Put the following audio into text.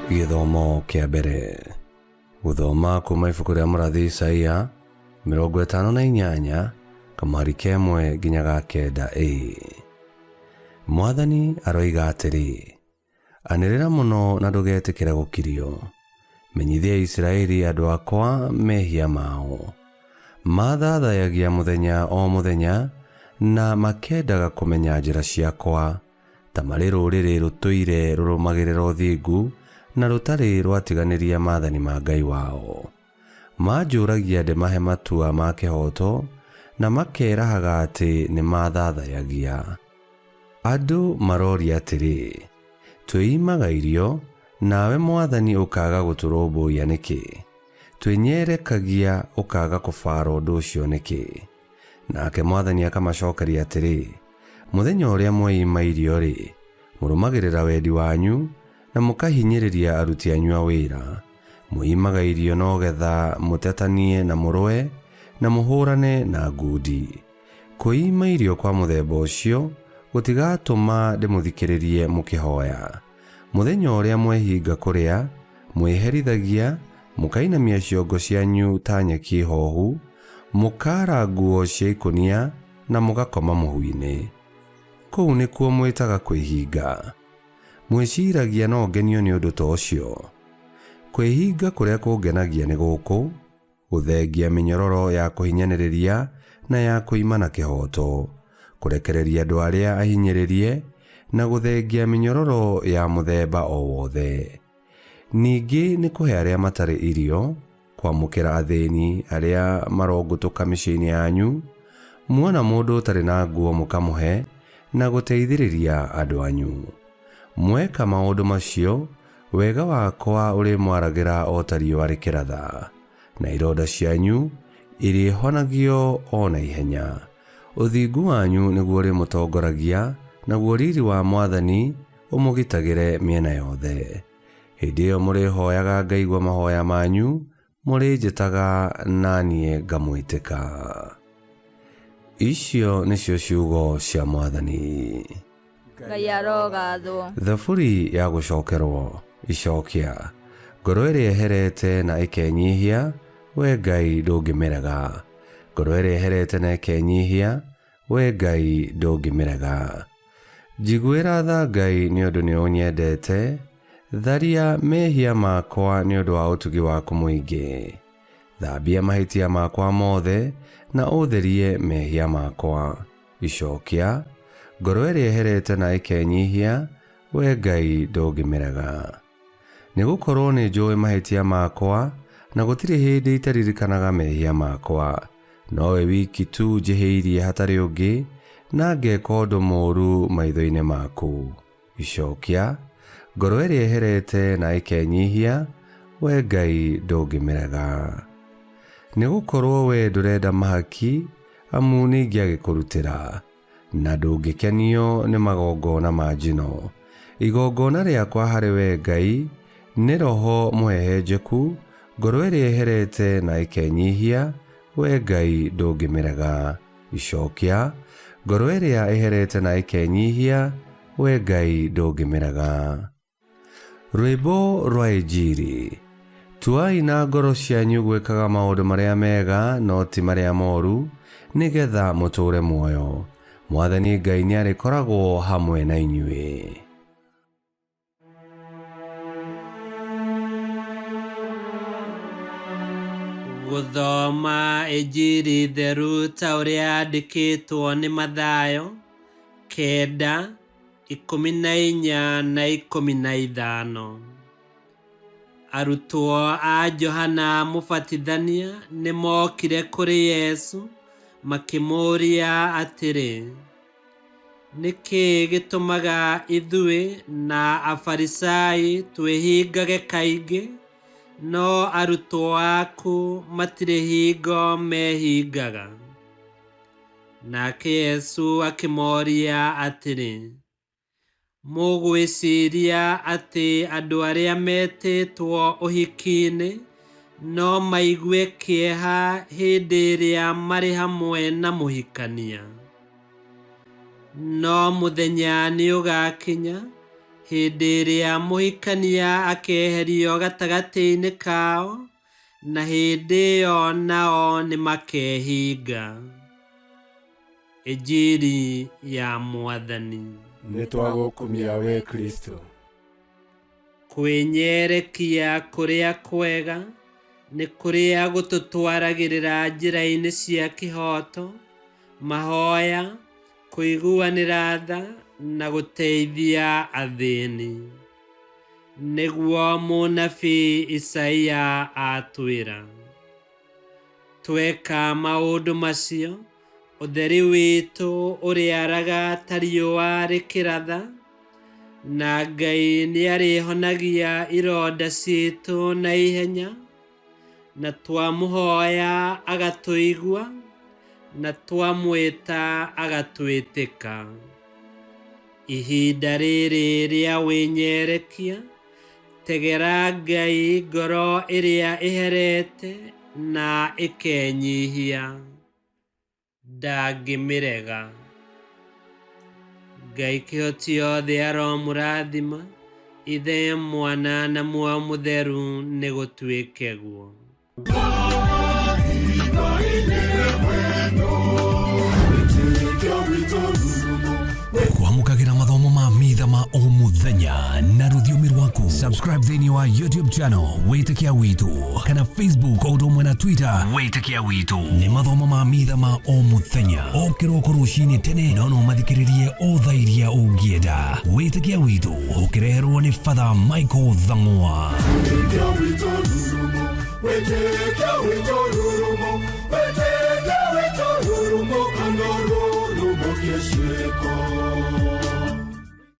Gĩthomo kĩa mbere. Gũthoma kuma ibuku rĩa mũrathi Isaia 58 kamũhari ka ĩmwe nginya ga kenda a. Mwathani aroiga atĩrĩ, Anĩrĩra mũno na ndũgetĩkĩre gũkirio. Menyithia Isiraeli andũ akwa mehia mao. Mathathayagia mũthenya o mũthenya na makendaga kũmenya njĩra ciakwa, ta marĩ rũrĩrĩ rũtũire rũrũmagĩrĩra ũthingu na rũtarĩ rwatiganĩria maathani ma Ngai wao. Manjũragia ndĩmahe matua ma kĩhooto, na makerahaga atĩ nĩmathathayagia. Andũ maroria atĩrĩ, 'Twĩimaga irio, nawe Mwathani ũkaaga gũtũrũmbũiya nĩkĩ? Twĩnyerekagia ũkaaga kũbaara ũndũ ũcio nĩkĩ? Nake Mwathani akamacokeria atĩrĩ, Mũthenya ũrĩa mweima irio-rĩ, mũrũmagĩrĩra wendi wanyu na mũkahinyĩrĩria aruti anyu a wĩra. Mwĩimaga irio no getha mũtetanie na mũrũe na mũhũrane na ngundi. Kwĩima irio kwa mũthemba ũcio gũtigatũma ndĩmũthikĩrĩrie mũkĩhoya. Mũthenya ũrĩa mwehinga kũrĩa, mwĩherithagia, mũkainamia ciongo cianyu ta nyeki hoohu, mũkaara nguo cia ikũnia na mũgakoma mũhu-inĩ. Kũu nĩkuo mwĩtaga kwĩhinga? Mwĩciiragia no ngenio nĩ ũndũ ta ũcio? Kwĩhinga kũrĩa kũngenagia nĩ gũkũ, gũthengia mĩnyororo ya kũhinyanĩrĩria na ya kũimana kĩhooto, kũrekereria andũ arĩa ahinyĩrĩrie, na gũthengia mĩnyororo ya mũthemba o wothe. Ningĩ nĩ kũhe arĩa matarĩ irio, kwamũkĩra athĩni arĩa marongũtũka mĩciĩ-inĩ yanyu, muona mũndũ ũtarĩ na nguo mũkamũhe, na gũteithĩrĩria andũ anyu. Mweka maũndũ macio, wega wakwa ũrĩmwaragĩra o ta riũa rĩkĩratha, na ironda cianyu irĩhonagio o na ihenya. Ũthingu wanyu nĩguo ũrĩmũtongoragia, naguo riri wa Mwathani ũmũgitagĩre mĩena yothe. Hĩndĩ ĩyo mũrĩhoyaga ngaigua mahoya manyu, mũrĩnjĩtaga na niĩ ngamwĩtĩka. Icio nĩcio ciugo cia Mwathani. Ngai arogathwo. Thaburi ya gũcokerwo. Icokia. Ngoro ĩrĩa ĩherete na ĩkenyihia, wee Ngai ndũngĩmĩrega. Ngoro ĩrĩa ĩherete na ĩkenyihia, wee Ngai ndũngĩmĩrega. Njiguĩra tha Ngai nĩ ũndũ nĩ ũnyendete, tharia mehia makwa nĩ ũndũ wa ũtugi waku mũingĩ. Thambia mahĩtia makwa mothe na ũtherie mehia makwa. Icokia, ngoro ĩrĩa ĩherete na ĩkenyihia, wee Ngai ndũngĩmĩrega. Nĩ gũkorũo nĩ njũĩ mahĩtia makwa, na gũtirĩ hĩndĩ itaririkanaga mehia makwa. Nowe wiki tu njĩhĩirie hatarĩ ũngĩ, na ngeka ũndũ mũũru maitho-inĩ maku. Icokia, ngoro ĩrĩa ĩherete na ĩkenyihia, wee Ngai ndũngĩmĩrega. Nĩ gũkorũo wee ndũrenda mahaki, amu nĩingĩagĩkũrutĩra. Na ndũngĩkenio nĩ magongona ma njino. Igongona rĩakwa harĩ wee Ngai nĩ roho mũhehenjeku, ngoro ĩrĩa ĩherete na ĩkenyihia, wee Ngai ndũngĩmĩrega. Icokia, ngoro ĩrĩa ĩherete na ĩkenyihia, wee Ngai ndũngĩmĩrega. Rwĩmbo rwa Injiri. Tuai na ngoro cianyu gwĩkaga maũndũ marĩa mega no ti marĩa moru, nĩ getha mũtũũre muoyo. Mwathani Ngai nĩarĩkoragwo hamwe na inyuĩ. Gũthoma Injiri theru ta ũrĩa yandĩkĩtwo nĩ Mathayo, kenda, 14 na 15. Arutwo a Johana Mũbatithania nĩ mookire kũrĩ Yesu makĩmũũria atĩrĩ, Nĩ kĩĩ gĩtũmaga ithuĩ na Afarisai twĩhingage kaingĩ, no arutwo aku matirĩ hingo mehingaga? Nake Yesu akĩmoria atĩrĩ, Mũgwĩciria atĩ andũ arĩa metĩtwo ũhiki-inĩ no maigue kĩeha hĩndĩ ĩrĩa marĩ hamwe na mũhikania? No mũthenya nĩ ũgaakinya Hĩndĩ ĩrĩa mũhikania akeherio gatagatĩ-inĩ kao, na hĩndĩ ĩyo nao nĩmakehinga. Injiri ya Mwathani. Nĩ twagũkumia we Kristo. Kwĩnyerekia kũrĩa kwega nĩ kũrĩa gũtũtwaragĩrĩra njĩra-inĩ cia kĩhooto, mahoya, kũiguanĩra tha na gũteithia athĩni. Nĩguo mũnabii Isaia atwĩra. Tweka maũndũ macio, ũtheri witũ ũrĩaraga ta riũa rĩkĩratha, na Ngai nĩarĩhonagia ironda ciitũ na ihenya, na twamũhoya agatũigua, na twamwĩta agatwĩtĩka. Ihinda rĩrĩ rĩa wĩnyerekia, tegera Ngai ngoro ĩrĩa ĩherete na ĩkenyihia, ndangĩmĩrega. Ngai kĩhoti othe aromũrathima, Ithe, Mwana na Muoyo Mũtheru, nĩgũtuĩke guo. Kwamũkagĩra mathomo ma mitha ma o mũthenya na rũthiomi rwaku. Subscribe thĩinĩ wa YouTube channel Wĩtĩkia Witũ kana Facebook o ũndũ ũmwe na Twitter Wĩtĩkia Witũ. Nĩ mathomo ma mitha ma o mũthenya o kĩroko rũcinĩ tene, no no mathikĩrĩrie o thaa iria ũngĩenda. Wĩtĩkia Witũ ũkĩreherwo nĩ Father Michael Thang'wa. Wĩtĩkia witũ rurumo, wĩtĩkia witũ.